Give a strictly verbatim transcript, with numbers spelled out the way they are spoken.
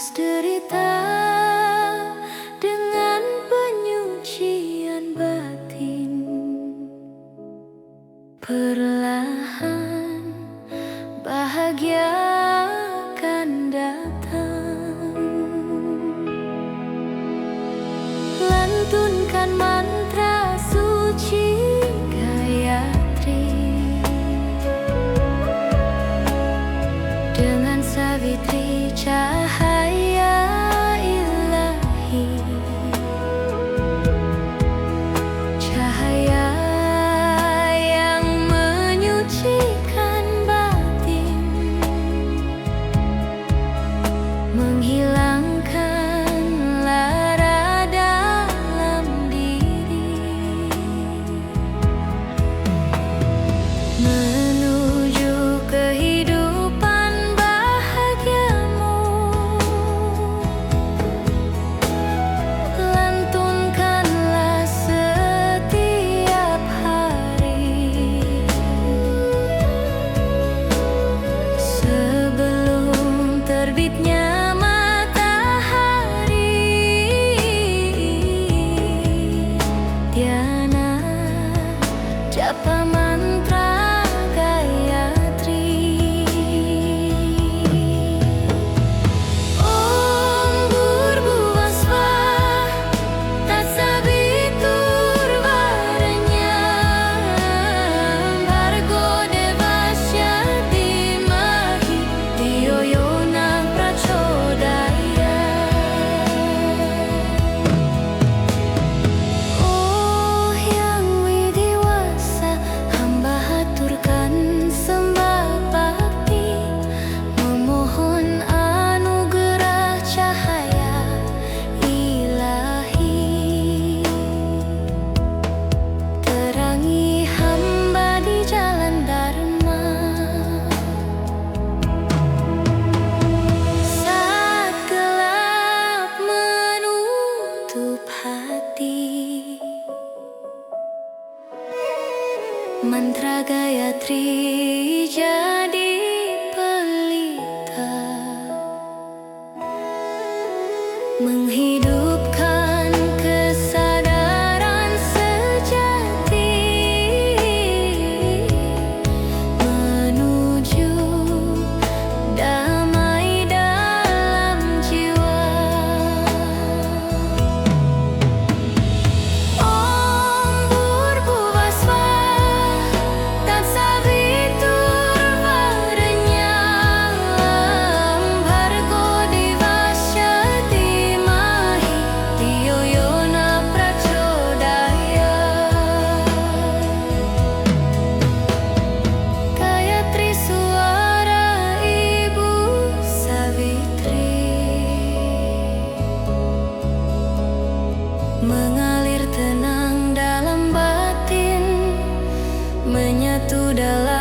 Derita dengan penyucian batin, perlahan bahagia akan datang. Lantunkan mantra suci Gayatri dengan Savitri, cahaya ilahi, cahaya yang menyucikan batin, menghilangkan lara dalam diri, menuju kehidupan bahagiamu. Lantunkanlah setiap hari sebelum terbitnya matahari. Dhyana japa mantra Gayatri. Om Bhurrbhuvah Swaha Tatsaviturvarenyam Bhargo Devasya Dhimahi Dhiyo Yo Na Prachodayat. Oh Yang Widhi Wasa, hamba haturkan sembah bakti, memohon anugerah cahaya ilahi. Terangi hamba di jalan dharma saat gelap menutup hati. Mantra Gayatri jadi pelita, menghidupkan kesadaran sejati, menuju damai dalam jiwa. Om Bhurrbhuvah Swaha Tatsaviturvarenyam Bhargo Devasya Dhimahi Dhiyo Yo Na Prachodayat. Gayatri suara Ibu Savitri, mengalir tenang dalam batin, menyatu dalam